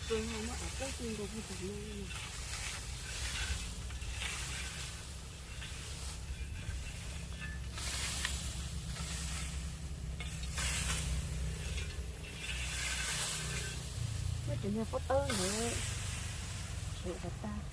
Muaj cov niag pob tawb ntawd, sawv los tag.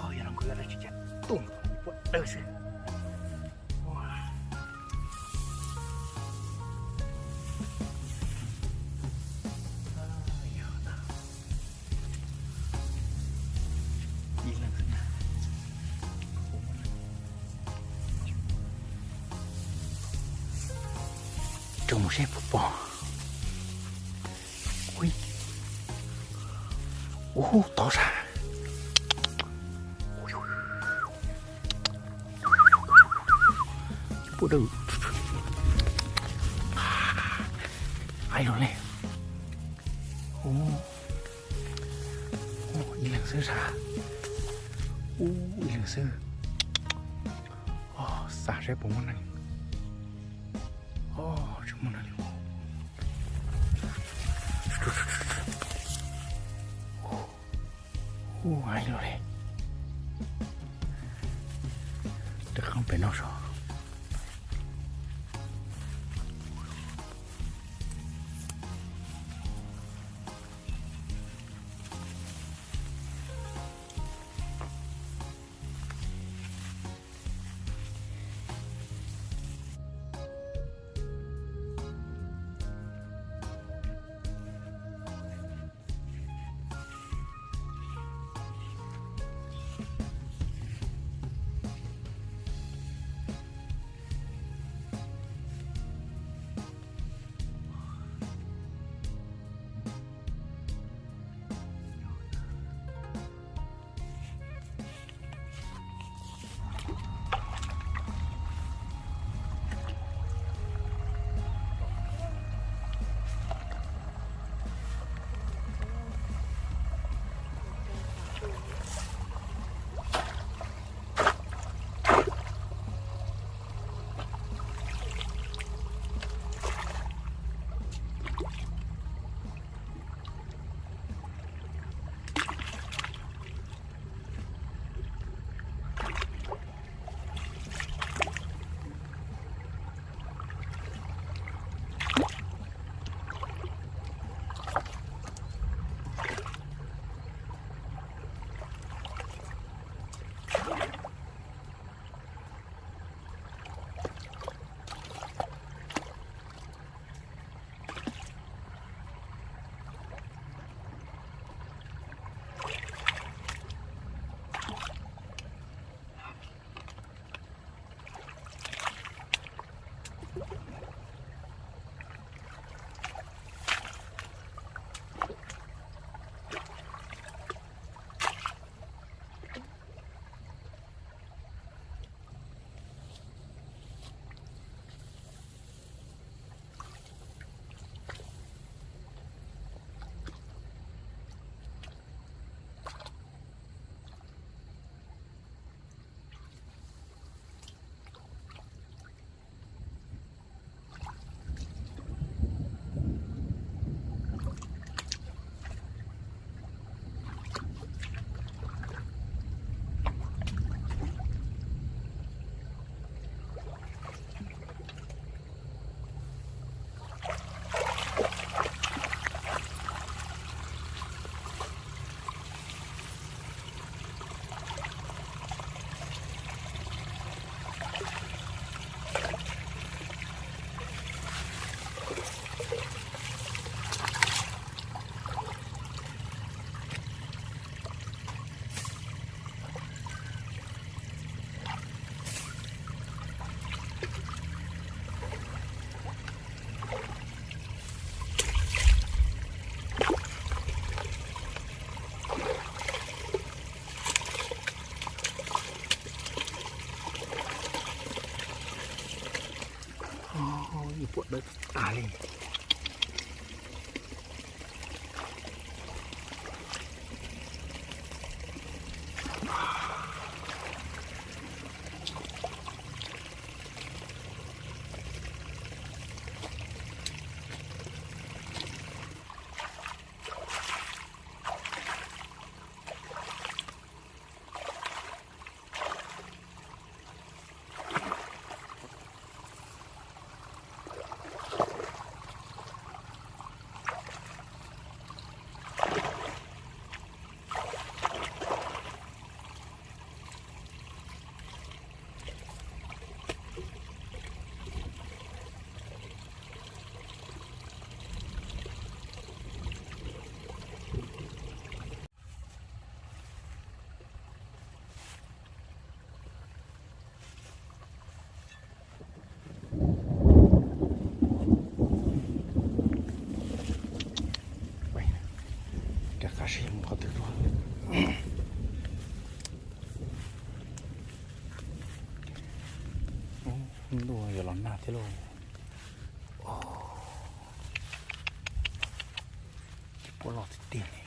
Yog no kuv yuav dab tsi ces tuaj mus puag dawb xwb. Rau mus seb puas pom. Ui, ub, tod sas. Puag dawb. Ai los li. Ub, ib leeg xwb sas. Ub, ib leeg xwb. Xav seb puas muaj neeg. Tsis muaj neeg li. Ub, ai los li. Rov qab pem no so. Ua dawb tas li. Rov qab saib mus qhov twg dua. Ntuj, yuav los nag thiab lauj. Cov puab loj tiag tiag li.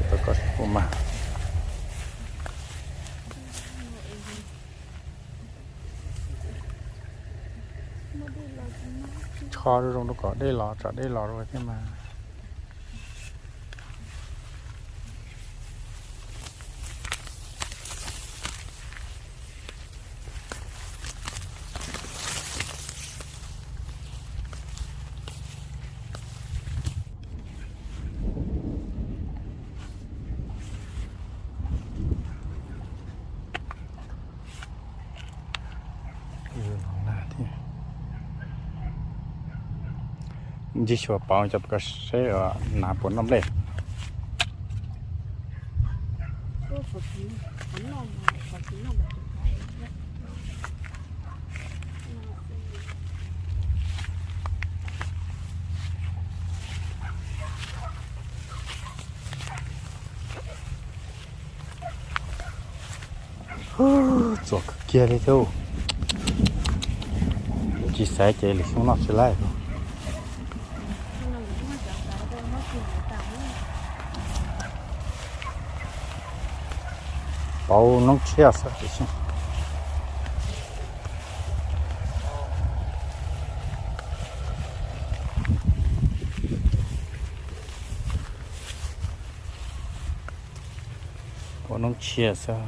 Tau koj sib pum mas. Tsho zoo zoo rau kom dej los, tsam dej los rau thiab mas. Ntsib xyuas pauv cov ko seb nas puas noj nplej. Txuas kawg kiag li thiab. Tsis xaiv ces lwm xyoo noj tsis laib. Pauv noob tshiab xwb tiam sis. Pauv noob tshiab xwb.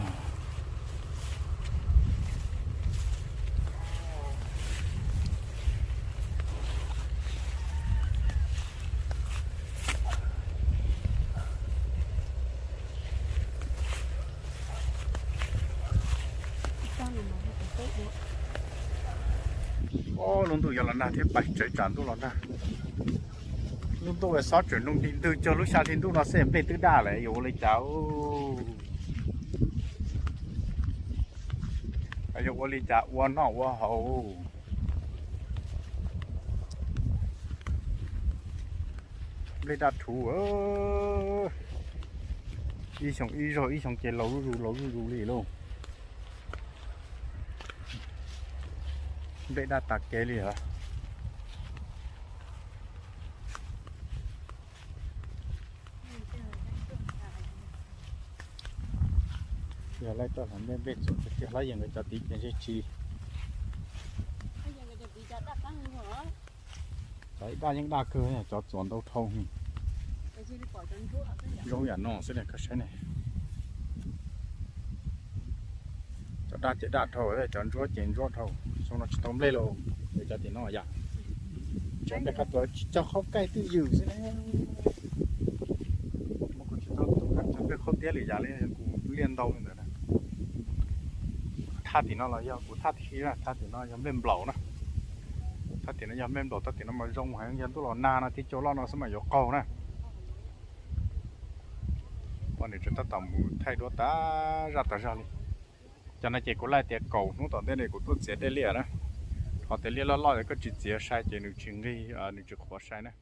Ob, lub ntuj yuav los nag thiab, pais tsawv tsam ntuj los nag. Lub ntuj xob tseem noo nti ntwg cuag lub xya hli ntuj no xwb, nplej twb daj lawm, yuav ua li cas? Yuav ua li cas ua noj ua haus? Nplej daj rhuv, ib xyoo ib zaug, ib xyoo ces laus zuj zus laus zuj zus li lauj. Nplej daj tas kev li os. Yog laij tuaj hlawv nplej, nplej txuas tiag tiag, hlab yees nkawd cov tid ces ntshe tsis. Cov ib daj yeej daj kawg, cov txuas ntau dhau. Zoo yam no xwb ne, koj saib ne. Cov daj ces daj dhau, cov ntsuab ces ntsuab dhau. Xyoo no tsis tau nplej lauj, cov tim no yom. Cov nplej qab tuas tsis cog qhaub kaij twj ywm xwb ne. Kuv tsis tau tuaj cog nplej qhaub tiab li yam li kuv liaj ntau li ntawd na. Thaj tim no los yog kuv thaj thib, thaj tim no yog nplej nplaum na. Thaj tim no yog nplej nplaum, thaj tim no mas zoo heev, yog ntuj los nag no tib co loj no xwb mas yuav qaug na. Poj niam tseem tab tom mus thaij duab tas zaj tas zog li. Cov no ces kuv laij tias kaum hnub tom ntej ne kuv tuaj txiav dej liaj na. Qhov tias liaj loj loj koj tsis txiav sai ces nws tsis nqig, nws tsis qhuav sai na.